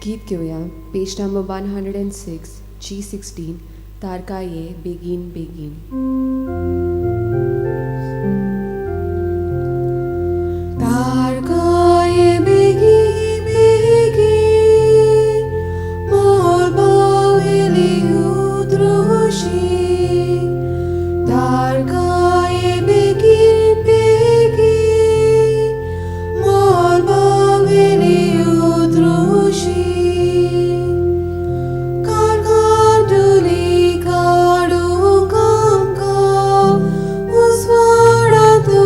गीत घेवया पेज number 106 G16 तारका ये बेगीन बेगीन. तारका ये बेगीन बेगीन मळबावेली उद्रोशी, तारका ये बेगीन बेगीन मळबावेली उद्रोशी, कारकांडुली काडूंक आमकां, उजवाडांतु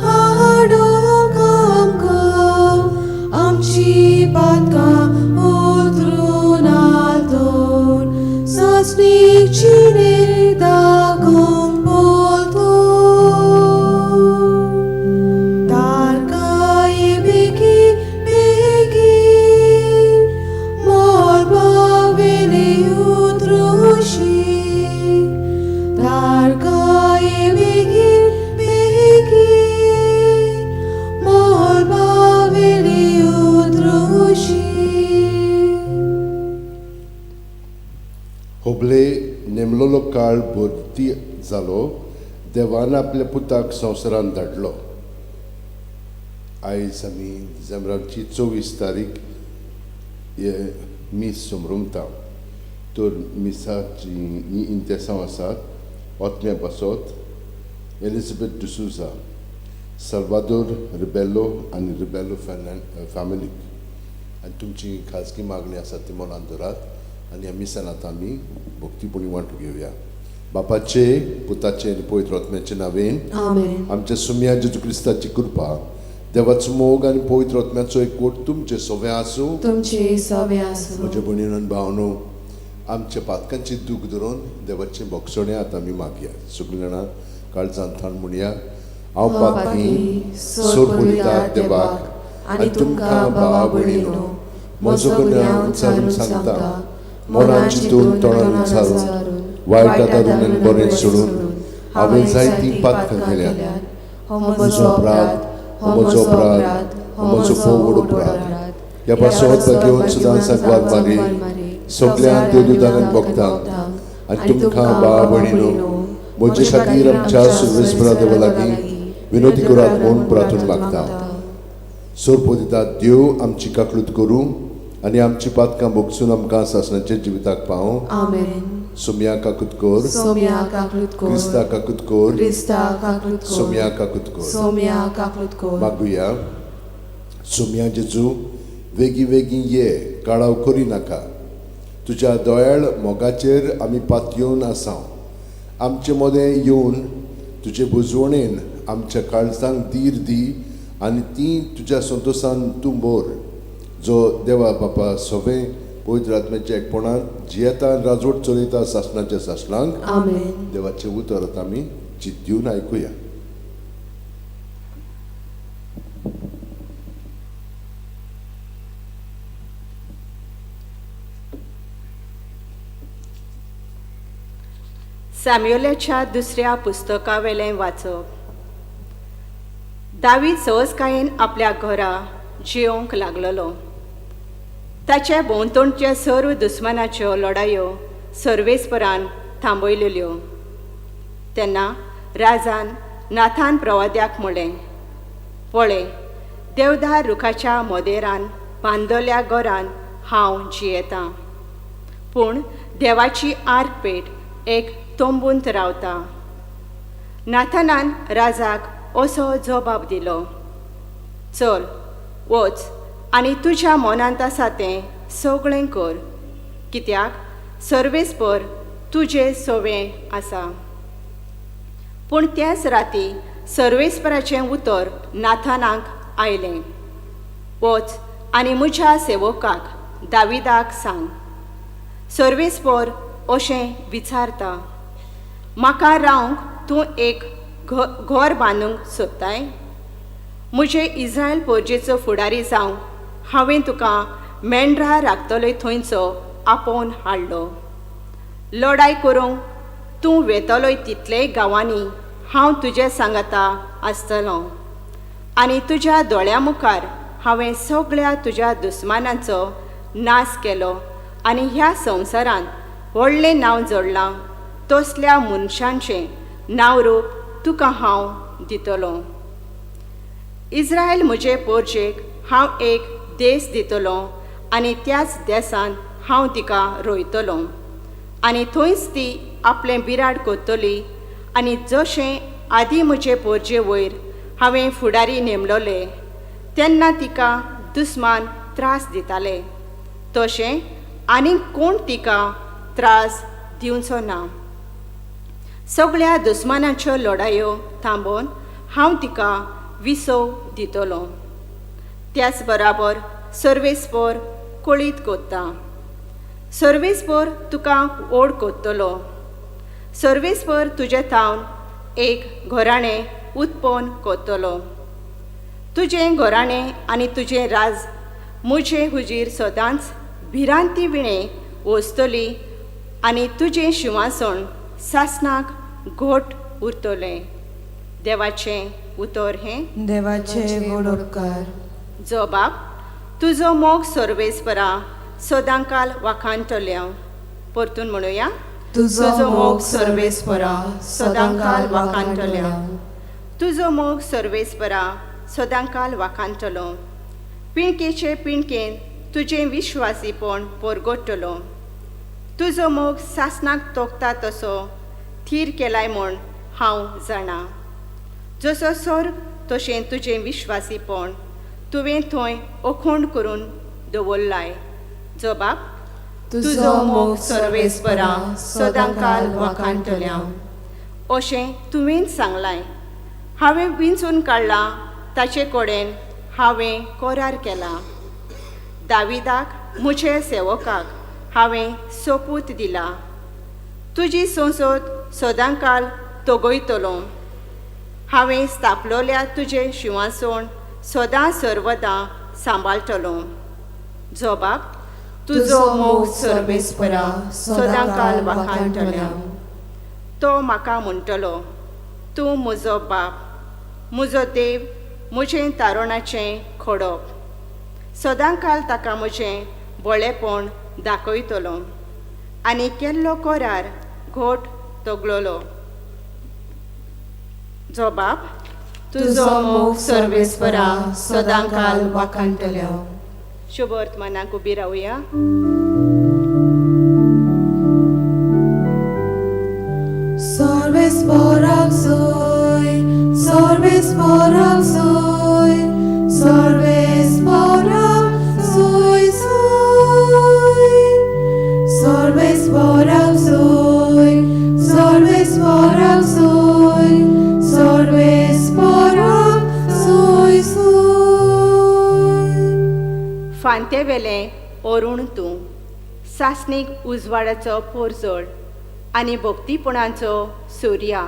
हाडूंक आमकां, आमची पातकां उतरून आल्तोन, सासणीक जिणे दाखोवंक बोलतोन. तारका ये बेगीन बेगीन मळबावेली उद्रोशी, तारका ये बेगीन बेगीन मळबावेली उद्रोशी. होबले नेमलोलो काळ भरती जालो, देवान आपल्या पुताक संवसारांत धाडलो. आयज आमी डिसेंबराची 24 तारीख हे मीस समरुमता. तर मिसाची ही इंतेसांव आसात. ओतम्या पासत एलिझाबेथ डिसुजा, साल्वादोर रिबेलो आनी रिबेलो फॅमिलीक आनी तुमची खाजगी मागणी आसा ती मनान दवरात आनी ह्या मिसान आतां आमी भक्तीपणी वांटू घेवया. बापाचे, पुताचे आनी पवित्र आत्म्याचे नांवेन. आमेन. आमच्या सुम्या जेजू क्रिस्ताची कृपा, देवाचो मोग आनी पवित्र आत्म्याचो एकवट तुमचे सोवे आसूं. तुमचे सवे आसूं. म्हज्या भयणीन आनी भावनो, आमच्या पातकांची दूख धरून देवाचें भोगसणें आतां आमी मागया. सगळीं जाणां काळजान थाण म्हणया, हांव पातकी, सोरपुलिता देवाक आनी तुमकां भावा भयणीनो म्हजो गुन्यांव उच्चारून सांगता. मनान चिंतून, तोंडान उच्चारून, वायट आदारून आनी बरें सोडून हांवें जायतीं पातकां केल्यात. हो म्हजो अपराध, हो म्हजो अपराध, हो म्हजो भोव व्हड अपराध. ह्या पासत घेवन सदां सांगवात मारी, सगळ्यांक देवदूतांक आनी भक्तांक आनी तुमकां भावा भयणीनो म्हजे खातीर आमच्या सर्वेस्परा देवा लागीं विनोदी करात म्हूण प्रार्थना मागता. सोरपोदिता देव आमची काकळूत करूं आनी आमची पातकां भोगसून आमकां सासणाच्या जिविताक पावूं. आमेन. सोम्या काकूत कर. सोम्या काकळूत कर. क्रिस्ता काकूत कर. क्रिस्ता काकळूत कर. सोम्या काकूत कर. सोम्या काकळूत कर. मागुया. सोम्या जेजू, वेगीं वेगीं ये, काळाव करी नाका. तुज्या दयाळ मोगाचेर आमी पातयेवन आसाव. आमचे मदें येवन तुजे बुजवणेन आमच्या काळजांक धीर दी आनी ती तुज्या संतोशान तूं भर, जो देवा बापा सवें पवित्र आत्म्याच्या एकपणांत जियेता आनी राजवट चलयता सासणाच्या सासणांक. आमेन. देवाचें उतर आतां आमी चिंत दिवन आयकुया. साम्युलाच्या दुसऱ्या पुस्तकावेलें वाचप. दावीद सहजकायेन आपल्या घरा जियोवंक लागलेलो. ताच्या भोंवतणच्या सर्व दुस्मानाच्यो लडायो सर्वेस्परान थांबयल्यो. तेन्ना राजान नाथान प्रवाद्याक म्हळें, पळय, देवदार रुखाच्या मोदेरान बांदलेल्या घरान हांव जियेतां, पूण देवाची आर्कपेट एक तंबूंत रावता. नाथानान राजाक असो जबाब दिलो, चल वच आनी तुज्या मनांत आसा तें सगळें कर, कित्याक सर्वेस्पर तुजे सवें आसा. पूण त्याच राती सर्वेस्पराचें उतर नाथानाक आयलें, वच आनी म्हज्या सेवकाक दाविदाक सांग, सर्वेस्पर अशें विचारता, म्हाका रावंक तूं एक घर बांदूंक सोदताय? म्हजे इस्रायल पोरजेचो फुडारी जावंक हांवें तुका मेंढरां राखतले थंयचो आपोवन हाडलो. लडाय करूंक तूं वेतलोय तितलेय गांवांनी हांव तुजे सांगाता आसतलो आनी तुज्या दोळ्यां मुखार हांवें सगळ्या तुज्या दुस्मानांचो नाश केलो आनी ह्या संवसारांत व्हडलें नांव जोडलां तसल्या मनशांचें नांव रूप तुका हांव दितलो. इस्रायल म्हजे पोरजेक हांव एक देश दितलो आनी त्याच देसान हांव तिका रोयतलो आनी थंयच ती आपलें बिराड करतली. आनी जशें आदीं म्हजे पोरजे वयर हांवें फुडारी नेमलोले तेन्ना तिका दुस्मान त्रास दिताले तशें आनीक कोण तिका त्रास दिवचो ना. सगळ्या दुस्मानाच्यो लडायो थांबोवन हांव तिका विसव दितलो. त्याच बराबर सर्वेस्पर कळीत कोत्ता, सर्वेस्पर तुका ओड कोत्तलो, सर्वेस्पर तुजे थावन एक घराणें उत्पन्न कोत्तलो. तुजें घराणें आनी तुजें राज म्हजे हुजीर सदांच भिरांती विणें वचतली आनी तुजें शिंवासण सासणाक घट उरतलें. देवाचें उतर हें. देवाचे व्हड उपकार. जो बाप तुजो मोग सर्वेस्परा सदांकाल वाखाणटल्या. परतून म्हणुया, तुजो मोग सर्वेस्परा सदांकाल वाखाणटल्या. तुजो मोग सर्वेस्परा सदांकाल वाखाणटलो. पिणकेचे पिणकेन तुजें विश्वासीपण परगट्टलो. तुजो मोग सासणाक तोखता तसो थीर केलाय म्हूण हांव जाणा. जसो स्वर्ग तशें तुजें विश्वासीपण तुवें थंय अखंड करून दवरलाय. जो बाप तुजो मोग सर्वेस्परा सदांकाल वाखाणटल्या. अशें तुवें सांगलाय. हांवें विंचून काडलां ताचे कडेन हांवें करार केला. दाविदाक म्हजे सेवकाक हांवें सोपूत दिला. तुजी संसद सदांकाल तगयतलो. हांवें स्थापलोल्या तुजें शिंवासण सदां सर्वदां सांबाळटलो. जो बाप तुजो मोग सर्वेस्परा सदांकाल वाखाणटल्या. तो म्हाका म्हणटलो, तूं म्हजो बाप, म्हजो देव, म्हजें तारुणाचें खडप. सदांकाल ताका म्हजें बळेपण दाखयतलो आनी केल्लो करार घट तगलोलो. जो बाप तुजो मोग सर्वेस्परा सदांकाल वाखाणटल्या. शुभ वर्तमानाक उबी रावया. सर्वेस्पराक सोय, सर्वेस्पराक सोय, सर्वेस्पराक सोय सोय. सर्वेस्पराक सोय, सर्वेस्पराक सोय, सर्वेस्पराक सोय सोय. फांतेवेलें अरूण तूं, सासणीक उजवाडाचो पोरजोड आनी भक्तीपणाचो सुर्या,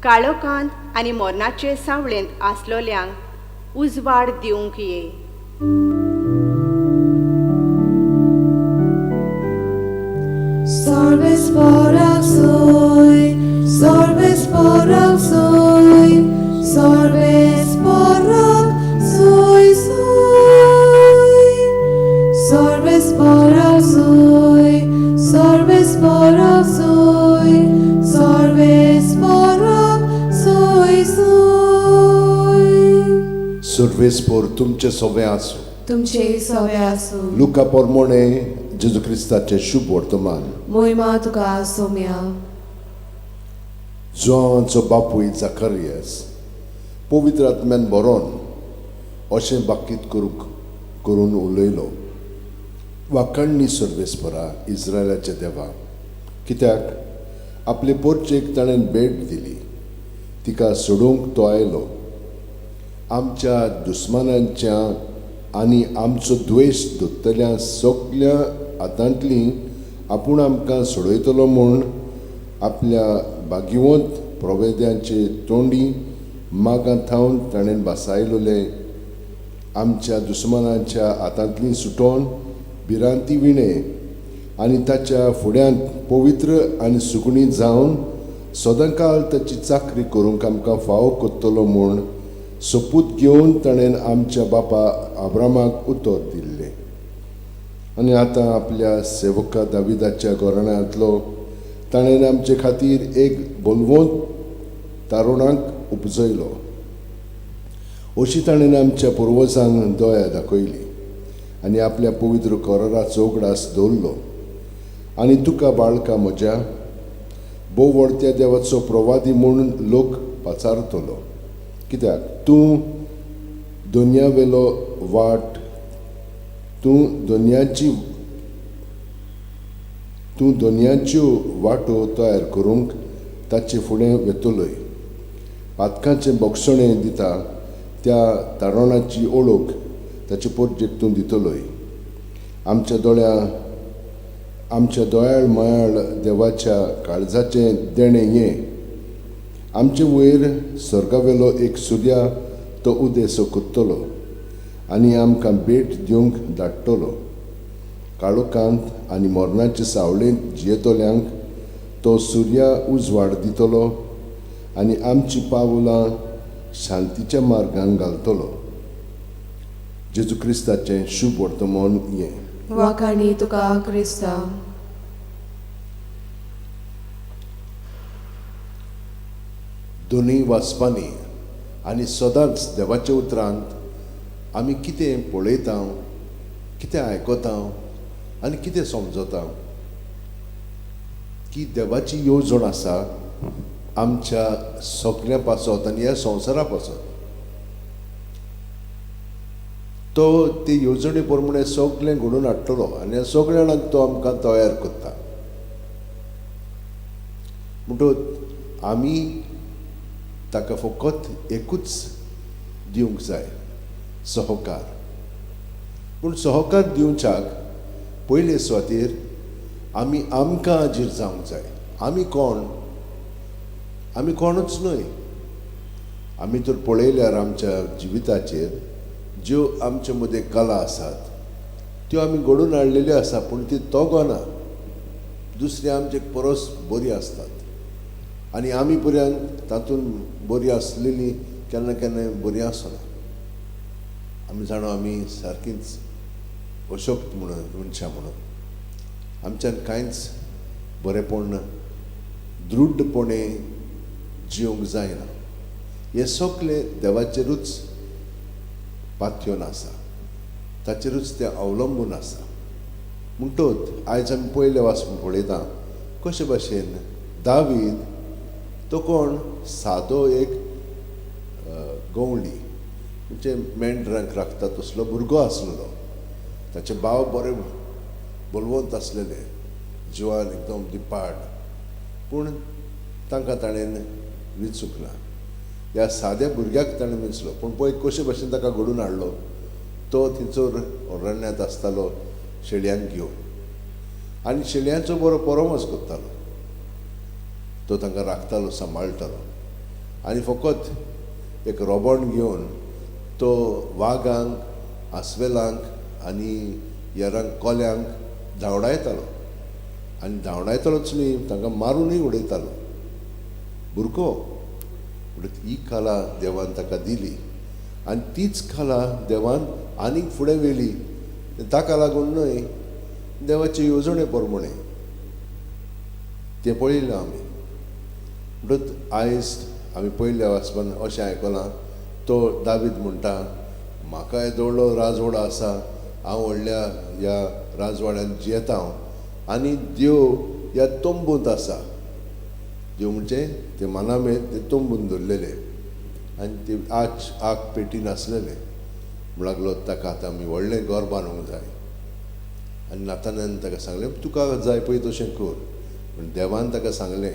काळोखांत आनी मरणाचे सावळेंत आसलोल्यांक उजवाड दिवंक ये. सर्वेस्पराक सोय, सर्वेस्पराक सोय, सर्वेस्पराक सोय सोय. सर्वेस्पराक सोय, सर्वेस्पराक सोय, सर्वेस्पराक सोय सोय. सर्वेस्पर तुमचे सवे आसूं. तुमचे सवे आसूं. लुका पोरमोणे जेजू क्रिस्ताचें शुभ वर्तमान. मोहिमा तुका सोम्या. जुआंवाचो बापूय जाकारियस पवित्र आत्म्यान बरोवन अशें बाकीत करून उलयलो. वाखाणणी सर्वेस्परा इस्रायलाच्या देवा, कित्याक आपले पोरचेक ताणें भेट दिली, तिका सोडोवंक तो आयलो. आमच्या दुस्मानांच्या आनी आमचो द्वेश दोत्तल्या सगल्या हातांतली आपूण आमकां सोडयतलो म्हूण आपल्या भाग्यवंत प्रवेद्यांचे तोंडी मागां थावन ताणें भासायलोले. आमच्या दुस्मानांच्या हातांतली सुटोवन भिरांती विणे आनी ताच्या फुड्यांत पवित्र आनी सुगणी जावन सदांकाल ताची चाकरी करूंक आमकां फावो कोत्तलो म्हूण सोपूत घेवन ताणें आमच्या बापा आब्रामाक उतर दिल्लें. आनी आतां आपल्या सेवका दाविदाच्या घराण्यांतलो ताणें आमचे खातीर एक बलवंत तारुणाक उपजयलो. अशी ताणें आमच्या पुर्वजांक दया दाखयली आनी आपल्या पवित्र कराराचो उगडास दवरलो. आनी तुका बाळका म्हज्या भोव व्हडत्या देवाचो प्रवादी म्हूण लोक पाचारतलो, कित्याक तूं दोनयावेलो वाट तूं दोनयाच्यो वाटो तयार करूंक ताचे फुडें वेतलोय. पातकांचें बोगसणें दिता त्या तारणाची ओळख ताचे पोरजेक तूं दितलोय. आमच्या दोयाळ मयाळ देवाच्या काळजाचें देणें हें. आमचे वयर सर्गावेलो एक सुर्या तो उदेसो कोत्तलो आनी आमकां भेट दिवंक धाडटलो. काळोखांत आनी मरणाचे सावळेंत जियेतल्यांक तो सुर्या उजवाड दितलो आनी आमची पावलां शांतीच्या मार्गान घालतलो. जेजू क्रिस्ताचें शुभ वर्तमान हें. वाखाणी तुका क्रिस्ता. दोनूय वाचपांनी आनी सदांच देवाच्या उतरांत आमी कितें पळयता, कितें आयकता आनी कितें समजता की देवाची येवजण आसा आमच्या सगळ्यां पासत आनी ह्या संवसारा पासत. तो ते येवजणे प्रमाणे सगळें घडोवन हाडटलो आनी ह्या सगळ्या जाणांक तो आमकां तयार करता. म्हणटकच आमी ताका फकत एकूच दिवंक जाय, सहकार. पूण सहकार दिवच्याक पयले सुवातेर आमी आमकां हाजीर जावंक जाय. आमी कोण? आमी कोणूच न्हय. आमी तर पळयल्यार आमच्या जिविताचेर ज्यो आमचे मदें कला आसात त्यो आमी घडोवन हाडलेल्यो आसा, पूण ती तोगना. दुसरी आमचे परस बरी आसतात आनी आमी पर्यंत तातूंत बरी आसलेली केन्ना केन्ना बरी आसना. आमी जाणा आमी सारकीच अशक्त म्हणून मनशां म्हणून आमच्यान कांयच बरेंपण दृढपणे जिवंक जायना. हें सगळें देवाचेरूच पातयेवन आसा, ताचेरूच तें अवलंबून आसा. म्हणटकच आयज आमी पयले वाचून पळयता कशे भाशेन दावीद तो कोण सादो एक गवळी म्हणजे मेंढरांक राखता तसलो भुरगो आसलेलो. ताचे भाव बरे बलवंत आसलेले, जिवान एकदम दिपाड, पूण तांकां ताणें विचूंक ना. ह्या साद्या भुरग्याक ताणें विंचलो, पूण पळय कशे भाशेन ताका घडोवन हाडलो. तो थंयसर अरण्यांत आसतालो शेळयांक घेवन आनी शेळयांचो बरो परोमस करतालो. तो तांकां राखतालो, सांबाळटालो आनी फकत एक रोबण घेवन तो वागांक, आस्वेलांक आनी हेरांक कोल्यांक धांवडायतालो. आनी धांवडायतालोच न्ही, तांकां मारुनूय उडयतालो. भुरगो म्हणटकच ही कला देवान ताका दिली आनी तीच कला देवान आनीक फुडें व्हेली. ताका लागून न्हय, देवाचे येवजणे प्रमाणे तें पळयलां आमी. म्हणटकच आयज आमी पयल्या वाचपान अशें आयकलां, तो दावीद म्हणटा म्हाका येदो राजवाडो आसा, हांव व्हडल्या ह्या राजवाड्यांत जियेता हांव आनी देव ह्या तंबूंत आसा. देव म्हणजे ते मनामेर ते तंबून दवरलेले आनी ते आग पेटी नासलेले. म्हण लागलो ताका आतां आमी व्हडलें घर बांदूंक जाय. आनी नातानान ताका सांगलें तुका जाय पळय तशें कर. पूण देवान ताका सांगलें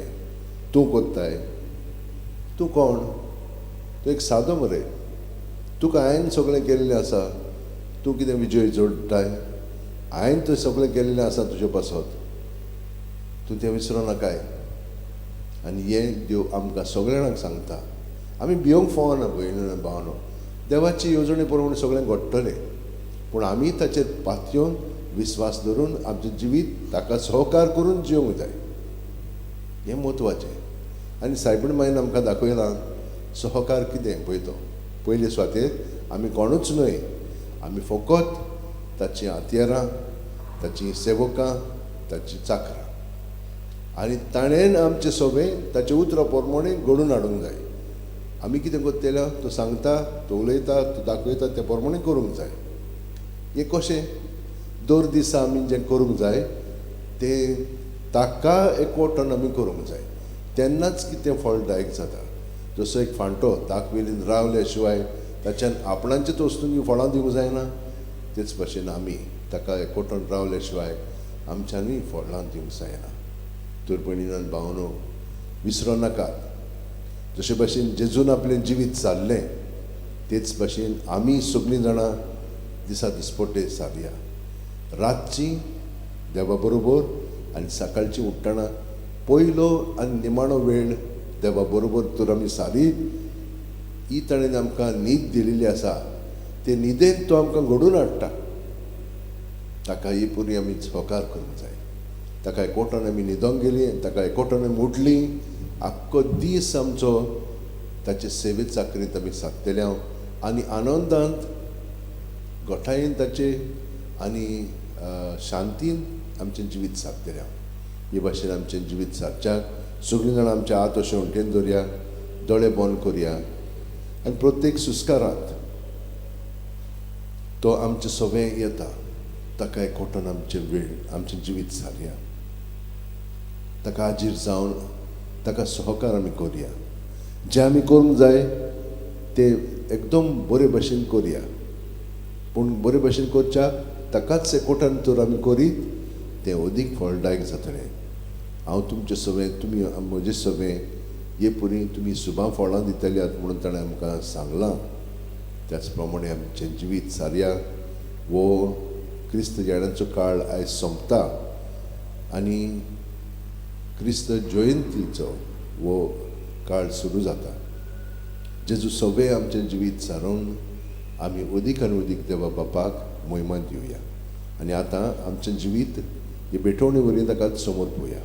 तूं कोत्ताय, तूं कोण, तूं एक सादो मरे, तुका हांवें सगळें केल्लें आसा, तूं कितें विजय जोडटाय, हांवें तें सगळें केल्लें आसा तुजे पासत, तूं तें विसरो नाकाय. आनी हें देव आमकां सगळ्या जाणांक सांगता. आमी भिवंक फावना भयण भावनो, देवाची येवजणे प्रमाणे सगळें घडटलें, पूण आमी ताचेर पातयेवन विस्वास धरून आमचें जिवीत ताका सहकार करून जिवंक जाय. हें म्हत्वाचें. आनी सायबीण मायन आमकां दाखयलां सहकार कितें पळय तो पयले सुवातेर आमी कोणूच न्हय, आमी फकत ताचीं हत्यारां, ताचीं सेवकां, ताचीं चाकरां आनी ताणें आमचें सगळें ताचें उतरां प्रमाणें घडोवन हाडूंक जाय. आमी कितें करतले, तो सांगता, तो उलयता, तो दाखयता ते प्रमाणें करूंक जाय. हें कशें दर दिसा आमी जें करूंक जाय तें ताका एकवटून आमी करूंक जाय, तेन्नाच कितें फळदायक जाता. जसो एक फांटो ताक वेलीन रावल्या शिवाय ताच्यान आपणाचेच वस्तूंनी फळां दिवंक जायना, तेच भाशेन आमी ताका एकवटून रावल्या शिवाय आमच्यांनी फळां दिवंक जायना. तर भयणीन भावनो विसरो नाकात, जशे भाशेन जेजून आपलें जिवीत सारलें तेच भाशेन आमी सगळीं जाणां दिसा दिसपट्टे सारया. रातची देवा बरोबर आनी सकाळची उठ्ठना पयलो आनी निमाणो वेळ देवा बरोबर तर आमी सारी ही ताणें आमकां न्हीद दिलेली आसा, ते न्हिदेन तो आमकां घडोवन हाडटा. ताका ही पुरी आमी सहकार करूंक जाय. ताका एकवटान आमी न्हिदोंक गेलीं, ताका एकवटान आमी उठलीं, आख्खो दीस आमचो ताचे सेवे चाकरींत आमी सादतले हांव आनी आनंदांत गोठायेन ताचे आनी शांतीन आमचें जिवीत सादतलें हांव. हे भाशेन आमचें जिवीत सादच्याक सगळीं जाणां आमच्या हात अशें वटेन दवरया, दोळे बंद करया आनी प्रत्येक सुस्कारांत तो आमचें सगळें येता, ताका एकवटान आमचें वेळ आमचें जिवीत सारया, ताका हाजीर जावन ताका सहकार आमी करया. जें आमी करूंक जाय तें एकदम बरे भशेन करया, पूण बरे भशेन करच्याक ताकाच एकवटान तर आमी करीत तें अदीक फळदायक जातलें. हांव तुमचें सगळें, तुमी म्हजें सगळें हे पुरी तुमी सुबां फळां दितले म्हणून ताणें आमकां सांगलां. त्याच प्रमाणे आमचें जिवीत सारया. वो क्रिस्त जेणाचो काळ आयज सोंपता आनी क्रिस्त जयंतीचो वो काळ सुरू जाता. जेजू सगळें आमचें जिवीत सारोवन आमी अदीक आनी अदीक देवा बापाक मोहिमा दिवया आनी आतां आमचें जिवीत हे भेटवणे वरवीं ताका समोर पळोवया.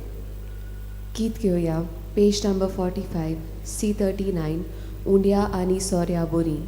गीत घेवया पेज नंबर 45 C39 उंड्या आनी सोऱ्या बोरी.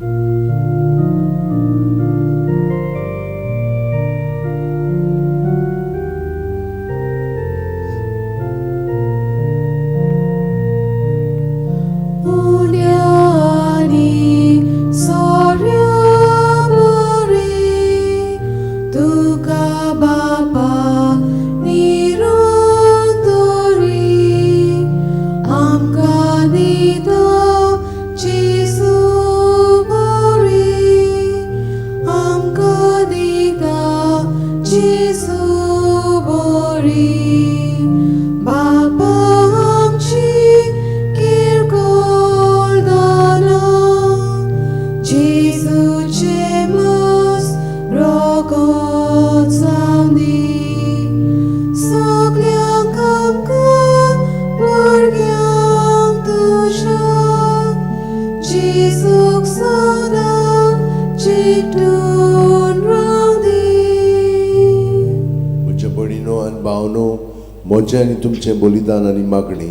म्हजें आनी तुमचें बलिदान आनी मागणी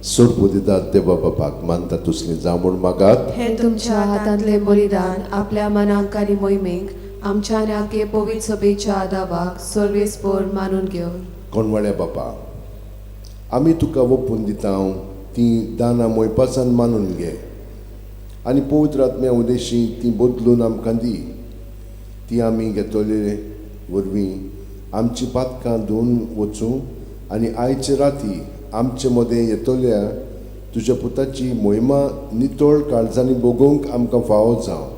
सोरपू दितात देवा बापाक मानता तसली जावं म्हूण मागात. हें तुमच्या हातांतलें बलिदान आपल्या मनांक आनी मोहिमेक आमच्या आनी आखे पवित्र सभेच्या आदाबाक सर्वेस्पोर मानून घेवन. कोणवाळ्या बापा, आमी तुका वोपून दिता तीं दानां मोयपासान मानून घे आनी पवित्र आत्म्या उदेशी तीं बदलून आमकां दी. ती आमी घेतले वरवीं आमची पातकां धुवन वचूं आनी आयचे राती आमचे मदें येतल्या तुज्या पुताची मोहिमा नितळ काळजांनी भोगोवंक आमकां फावो जावं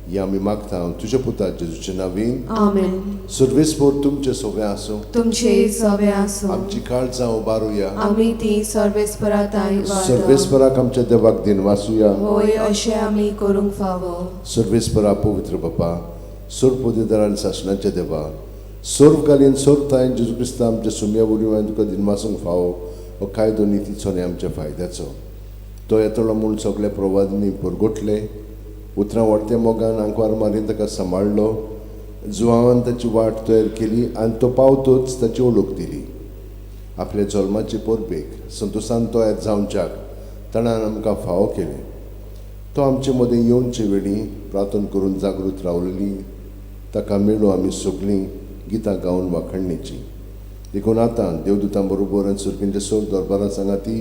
हें आमी मागता तुज्या पुता जेजूचे नांवान. आमेन. सर्वेस्पोर तुमचें सगळें आसूं, तुमचें सगळें आसूं. आमची काळजां उबारुया, आमी ती सर्वेस्परा तांय सर्वेस्पराक आमच्या देवाक दिनवासुया. होय, अशें आमी करूंक फावो. सर्वेस्परा पवित्र बापा, सर्वपदेदार आनी सासणाच्या देवा, सर्वकालीन सर्वतायन जेजू क्रिस्ता आमच्या सुम्या वरवीं तुका दिनवासूंक फावो हो कायदो नितीचो आनी आमच्या फायद्याचो. तो येतलो म्हूण सगल्या प्रवादींनी परगटले, उतरां व्हडत्या मोगान आंकवार मारीन ताका सांबाळ्ळो, जुवांवान ताची वाट तयार केली आनी तो पावतोच ताची ओळख दिली. आपल्या जल्माचे परबेक संतोसान तयार जावच्याक ताणें आमकां फावो केलें. तो आमचे मदें येवचे वेळी प्रार्थना करून जागृत रावलेली ताका मेळूं आमी सगळीं गितां गावन वाखणणेची. देखून आतां देवदूतां बरोबर आनी सुर्गींच्या सोर दरबारां सांगाती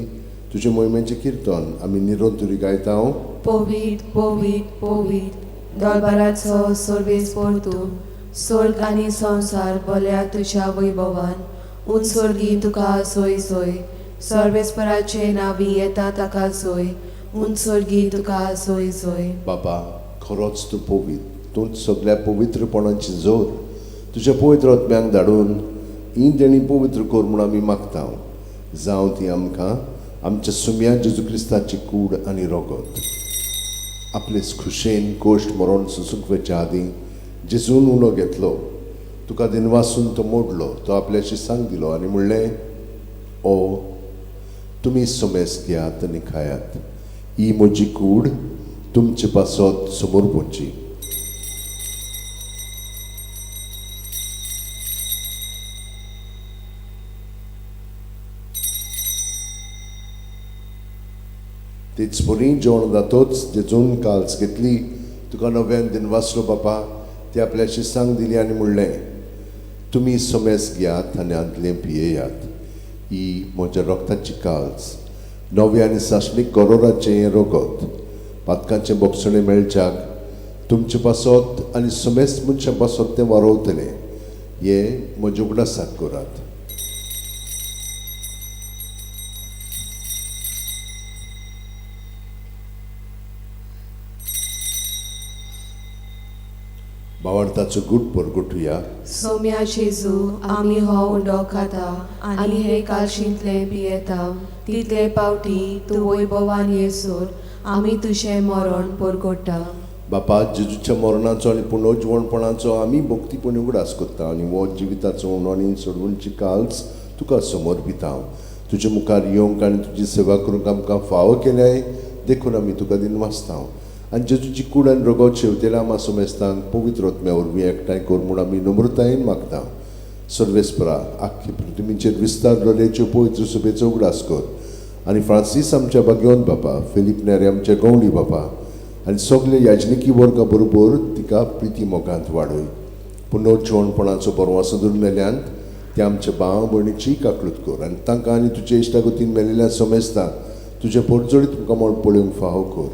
तुजे मोहिमेचें किर्तन आमी निरोंतुरी गायता. पवित्र पवित्र पवित्र दरबाराचो सर्वेस्पर तूं, स्वर्ग आनी संवसार भरल्या तुज्या वैभवान. उंच स्वर्गी तुका सोय सोय, सर्वेस्पराचे नांवी येता ताका सोय, उंच स्वर्गी तुका सोय सोय. बाबा, खरोच तूं पवित्र, तूं सगळ्या पवित्रपणाची जोर. तुज्या पवित्र आत्म्यांक धाडून ही देणी पवित्र कर म्हूण आमी मागता. जावं ती आमकां आमच्या सुम्या जेजू क्रिस्ताची कूड आनी रगत. आपले खुशेन कोश्ट मरोण सोसूंक वचच्या आदीं जेजून उणो घेतलो, तुका दिनवासून तो मोडलो, तो आपल्याशी सांग दिलो आनी म्हणलें, ओ तुमी सोमेस घेयात आनी खायात, ही म्हजी कूड तुमचे पासत समोर पोवची. तेच परी जेवण जातोच जेजून काल्स घेतली, तुका नव्यान दिनवासलो बापा, ती आपल्याशी सांग दिली आनी म्हणलें, तुमी सोमेस घेयात आनी आंतलें पियेयात, ही म्हज्या रक्ताची काल्स, नव्या आनी सासणीक करोराचें हें रगत, पातकांचें बोगसणें मेळच्याक तुमचे पासत आनी सोमेस मनशां पासत तें वारोवतलें, हें म्हज्या उगडासाक करात. बावडताचो गुट परगटुया. सोम्या जेजू, आमी हो उंडो खाता आनी हे कालशींतलें पियेता, तितले पावटी तूं वैभवान येसर आमी तुजें मरण परगट्टा. बापा, जेजूच्या मरणाचो आनी पुनर्जिवणपणाचो आमी भक्तीपणी उगडास करता आनी हो जिविताचो उणो आनी सोडवणची काल्स तुका समर्पिता. तुजे मुखार येवंक आनी तुजी सेवा करूंक आमकां फावो केल्याय देखून आमी तुका दिनवासता. आनी जेजूची कूड आनी रगत शेवतेल्या आमा सोमेस्तांक पवित्र आत्म्या वरवीं एकठांय कर म्हूण आमी नम्रतायेन मागता. सर्वेस्परा, आख्खी पृथ्वीचेर विस्तार जाल्ल्याच्यो पवित्र सभेचो उगडास कर आनी फ्रांसीस आमच्या भाग्यवंत बापा, फिलीप नेरे आमच्या गवळी बापा आनी सगळे याजनिकी वर्गा बरोबर तिका प्रिती मोगांत वाडय. पुनर्जिवणपणाचो बरवासो धरून मेल्यान ते आमच्या भाव भयणीची काकळूत कर आनी तांकां आनी तुजे इश्टागतीन मेलिल्ल्या सोमेस्तांक तुजें पोटजोडीत तुमकां म्हण पळोवंक फावो कर.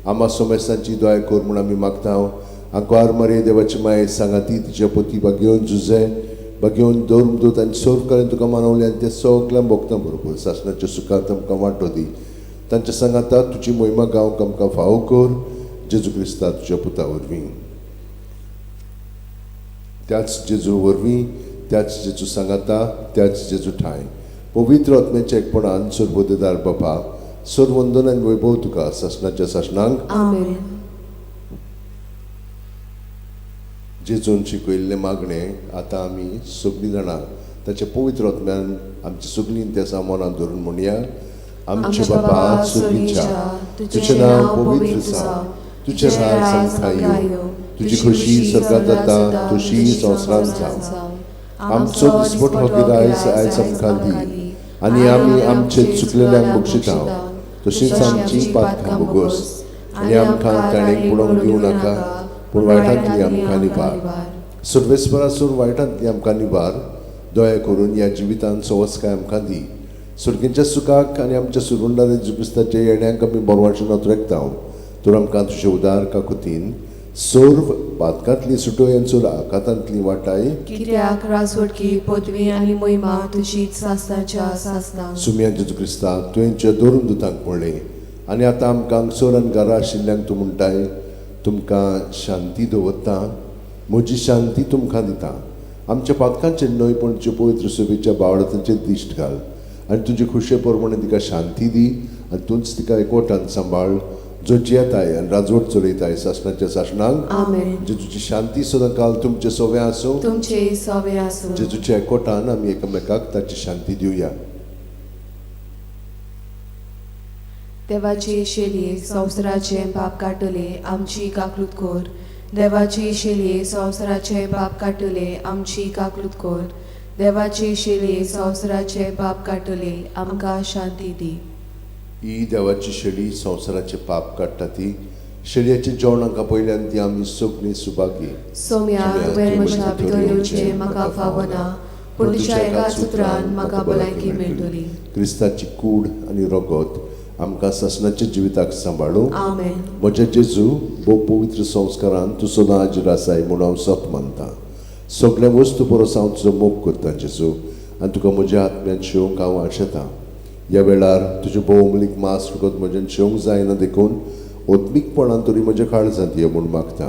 आमा सोमेस्तांची दया कर म्हूण आमी मागता. आंकवार मारये देवाची माये सांगाती तिच्या पती भाग्योवन जुजे भाग्योवन धर्मदूत आनी सर्व कडेन तुका मानवले आनी ते सगळ्या भोगता बरोबर सासणाच्या सुखांत आमकां वांटो दी. तांच्या सांगाता तुजी मोहिमा गावंक आमकां फावो कर, जेजू क्रिस्ता तुज्या पुता वरवीं. त्याच जेजू वरवीं, त्याच जेजू सांगाता, त्याच जेजू ठांय पवित्र आत्म्याच्या एकपणान सर्वोदेदार बापा, सर्वंदन आनी वैभव तुका सासणाच्या सासणांक. आमेन. जेजून शिकयल्लें मागणें आतां आमी सगळीं जाणां ताच्या पवित्र आत्म्यान आमची सगळीं तेसां मनां धरून म्हणया. आमचे बापा सुर्गीच्या, तुजें नांव पवित्र जावं, तुजें राज आमकां येवं, तुजी खोशी स्वर्गांत जाता तशी संवसारांत जावं. आमचो दिसपटो गिरायस आयज आमकां दी आनी आमी आमचे चुकलेल्यांक बक्षिता तशींच आमची पातकां बोगस आनी आमकां ताणें पडोवंक दिवं नाका, पूण वायटांतली आमकां निवार. सर्वेस्परासून वायटांतली आमकां निवार. दया करून ह्या जिवितांत सवसकाय आमकां दी. सुर्गींच्या सुखाक आनी आमच्या सुरुंडार जेजू क्रिस्ताच्या येण्याक आमी बरवाचें नोतरेकता. तर आमकां तुजे उदार काकुतीन सर्व पातकांतली सुटोय आनी सर्व आकातांतली वाटाय. कित्याक राजवटकी पदवी आनी मोहिमा तुजीच सासणाच्या सासणाक. सुम्या जेजू क्रिस्ता, तुवें धरून दुतांक म्हणलें आनी आतां आमकां हांगसर आनी घरा आशिल्ल्यांक तूं म्हणटाय, तुमकां शांती दवरता, म्हजी शांती तुमकां दिता. आमच्या पातकांचेर न्हय पूण तुज्या पवित्र सभेच्या बावडाचेर दिश्ट घाल आनी तुजे खुशे प्रमाणे तिका शांती दी आनी तूंच तिका एकवटान सांबाळ, जो जियेताय आनी राजवट चलयताय सासणाच्या सासणांक. आमेन. जेजूची शांती सदां काल तुमचे सोवे आसूं. तुमचे सोवे आसूं. जेजूच्या एकवटान आमी एकामेकाक ताची शांती दिवया. देवाची शेलये संवसाराचें पाप काडटले आमची काकलूत कर. देवाची शेलये संवसाराचें पाप काडटले आमची काकलूत कर. देवाची शेलये संवसाराचें पाप काडटले आमकां शांती दी. ही देवाची शेळी संवसाराचें पाप काडटा ती शेळयाच्या जेवणाक आपयल्यान ती आमी सगळीं सुभागी. सोम्या, तुवें म्हज्या भितर येवचें म्हाका फावना, पूण तुज्या एकाच उतरान म्हाका भलायकी मेळटली. क्रिस्ताची कूड आनी रगत आमकां सासणाच्या जिविताक सांबाळू. आमेन. म्हज्या जेजू, भोव पवित्र संस्कारान तूं सदां हाजीर आसाय म्हूण हांव सत मानतां. सगळ्या वस्तू परस हांव तुजो मोग करतां जेजू, आनी तुका म्हज्या आत्म्यान शेवंक हांव आशेतां. ह्या वेळार तुजें भोवमूलीक मांस रगत म्हज्यान शेवंक जायना, देखून ओत्मीकपणान तरी म्हज्या काळजांत यो म्हूण मागता.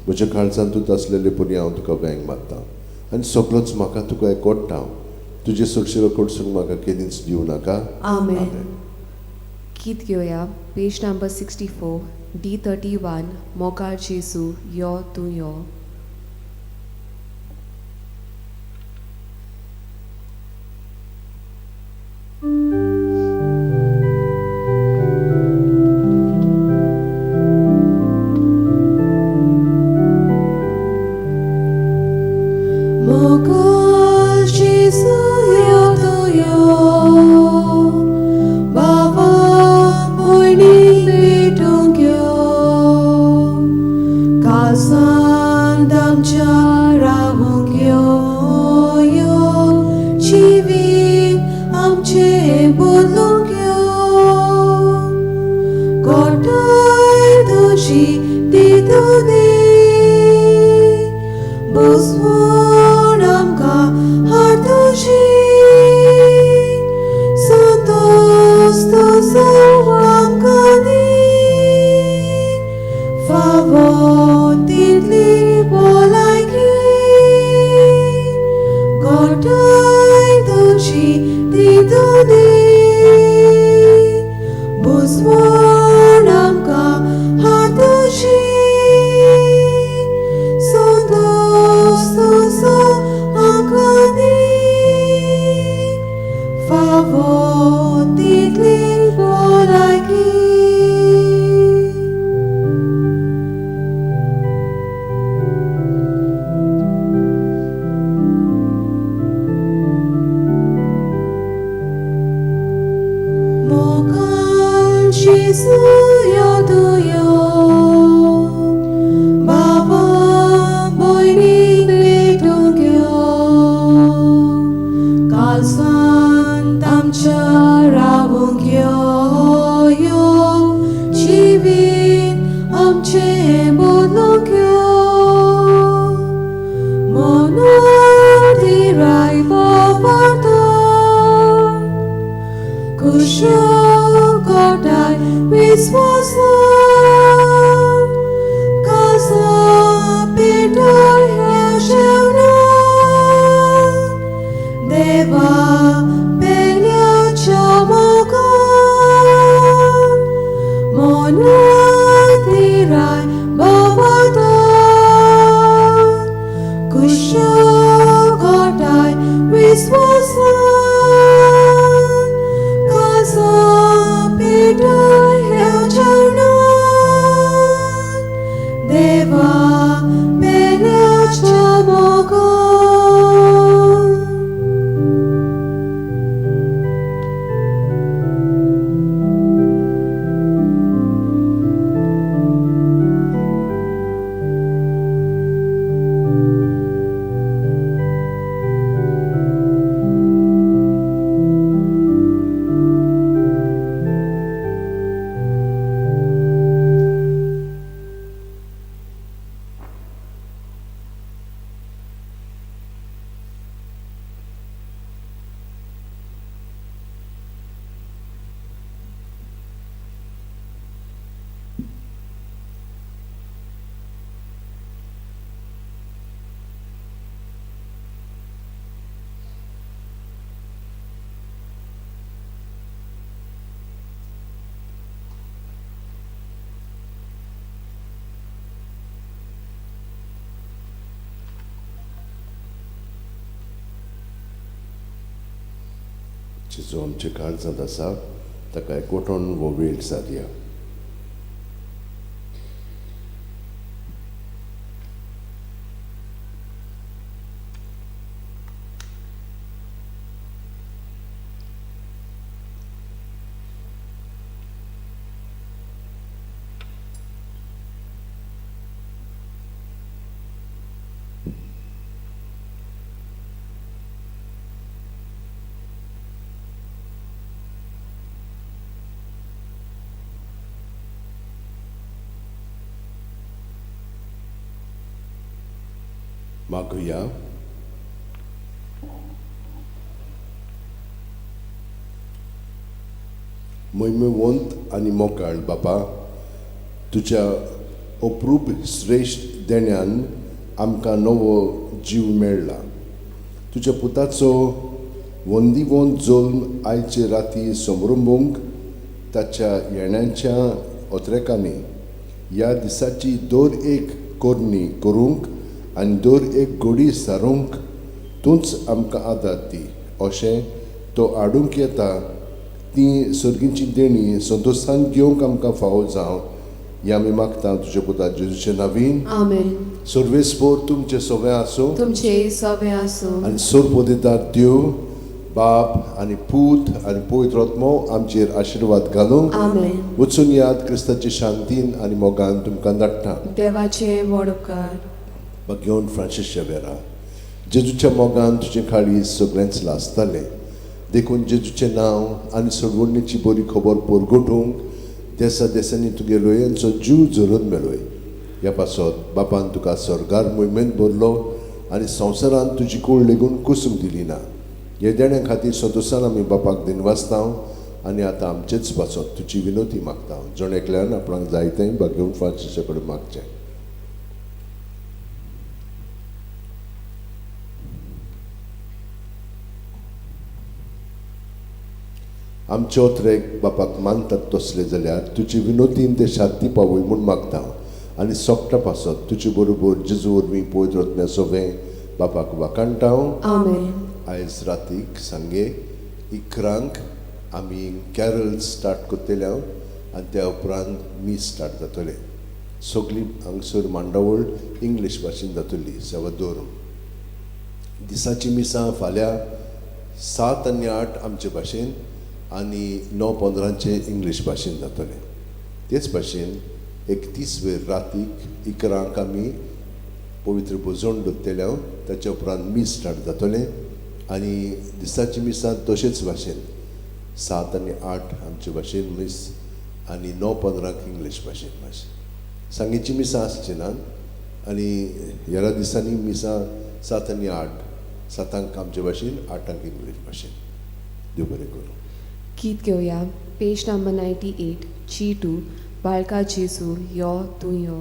म्हज्या काळजांत तूं आसलेले परी हांव तुका वेंग मारता आनी सगळोच म्हाका तुका एकवटा. तुजे सरशिलो कडसून म्हाका केदींच दिवं नाका. आमेन. गीत घेवया पेज नंबर 64 D31 मोगाळ जेजू यो तूं यो. मोगाळ जेजू यो तूं यो, बाबा भयणीक भेटूंक यो, काळजांत आमच्या रावूंक यो, यो जिवीत आमचें बदलूंक यो, गोठाय तुजी दितली, बसवण आमकां हाड तुजी, संतोस तुजो आमकां दी, फावो तितली भलायकी, गोठाय तुजी दितली, बसवण आमकां हाड तुजी, संतोस तुजो आमकां दी, फावो तितली भलायकी. मोगाळ जेजू यो तूं यो, बाबा भयणीक भेटूंक यो, काळजांत आमच्या रावूंक यो, यो जिवीत आमचें बदलूंक यो, मनांत थिराय बाबातो, कुशल गोठाय विस्वासान, काळजा पेटय ह्या जेवणान, देवा पेल्याच्या मोगान, मनांत थिराय बाबातो, कुशल गोठाय विस्वासान, काळजा पेटय ह्या जेवणान, देवा पेल्याच्या मोगान. जेजू आमच्या काळजांत आसा ताका एकवटून हो वेळ सादया. मागुया. मोहिमेवंत आनी मोगाळ बापा, तुज्या अप्रूप श्रेश्ठ देण्यान आमकां नवो जीव मेळ्ळा. तुज्या पुताचो वंदीवंत जल्म आयचे राती समरंभूंक ताच्या येण्याच्या ओत्रेकांनी ह्या दिसाची दर एक करणी करूंक आनी दर एक घडी सारूंक तूंच आमकां आदार दी. अशें तो हाडूंक येता ती सर्गींची देणी संतोशान घेवंक आमकां फावो जावं ह्या आमी मागता तुज्या पुता जेजूचे नावीन. आमेन. सर्वेस्पोर तुमचें सगळें आसूं, तुमचे सगळें आसूं. आनी सोरपोदेदार देव बाप आनी पूत आनी पवित्र आत्मो आमचेर आशिर्वाद घालूंक. आमेन. वचून याद क्रिस्ताचे शांतीन आनी मोगान तुमकां धाडटा. देवाचे व्हड उपकार. घेवन फ्रांसीस शेवेरा, जेजूच्या मोगान तुजें काळीज सगळेंच लासतालें, देखून जेजूचें नांव आनी सोडवणीची बरी खबर परगटूंक देसा देसांनी तुगे लोयांचो जीव झरोवन मेळय. ह्या पासत बापान तुका स्वर्गार मोहिमेंत भरलो आनी संवसारांत तुजी कूळ लेगून कुसूंक दिली ना. ह्या देण्या खातीर संतोशान आमी बापाक दिनवासता आनी आतां आमचेच पासत तुजी विनोती मागता. जण एकल्यान आपणाक जाय तें बागेवन फ्रांसीसा कडेन मागचें. आमचे ओत्रेक बापाक मानतात तसले जाल्यार तुजी विनोतीन ते शांती पावय म्हूण मागता आनी सोकटा पासत तुजे बरोबर जेजू वरवीं पवित्र आत्म्या सगळें बापाक वाखाणटा. आमेन. आयज रातीक सांगे 11 आमी कॅरल स्टार्ट करतले आनी त्या उपरांत मीस स्टार्ट जातलें. सगळी हांगसर मांडावळ इंग्लीश भाशेन जातली. सेवा दवरून दिसाची मिसां फाल्यां 7 आनी 8 आमचे भाशेन आनी 9:15 इंग्लीश भाशेन जातलें. तेच भाशेन 31 वेर रातीक 11 आमी पवित्र भोजन दवरतले, ताच्या उपरांत मीस स्टार्ट जातलें आनी दिसाची मिसां तशेंच भाशेन 7 आनी 8 आमचे भाशेन मीस आनी 9:15 इंग्लीश भाशेन मातशें. सांगेची मिसां आसची ना आनी ह्या दिसांनी मिसां 7 आनी 8, 7 आमचे भाशेन, 8 इंग्लीश भाशेन. देव बरें करूं. गीत घेवया पेज नंबर 98 G2 बाळका जेजू यो तूं यो.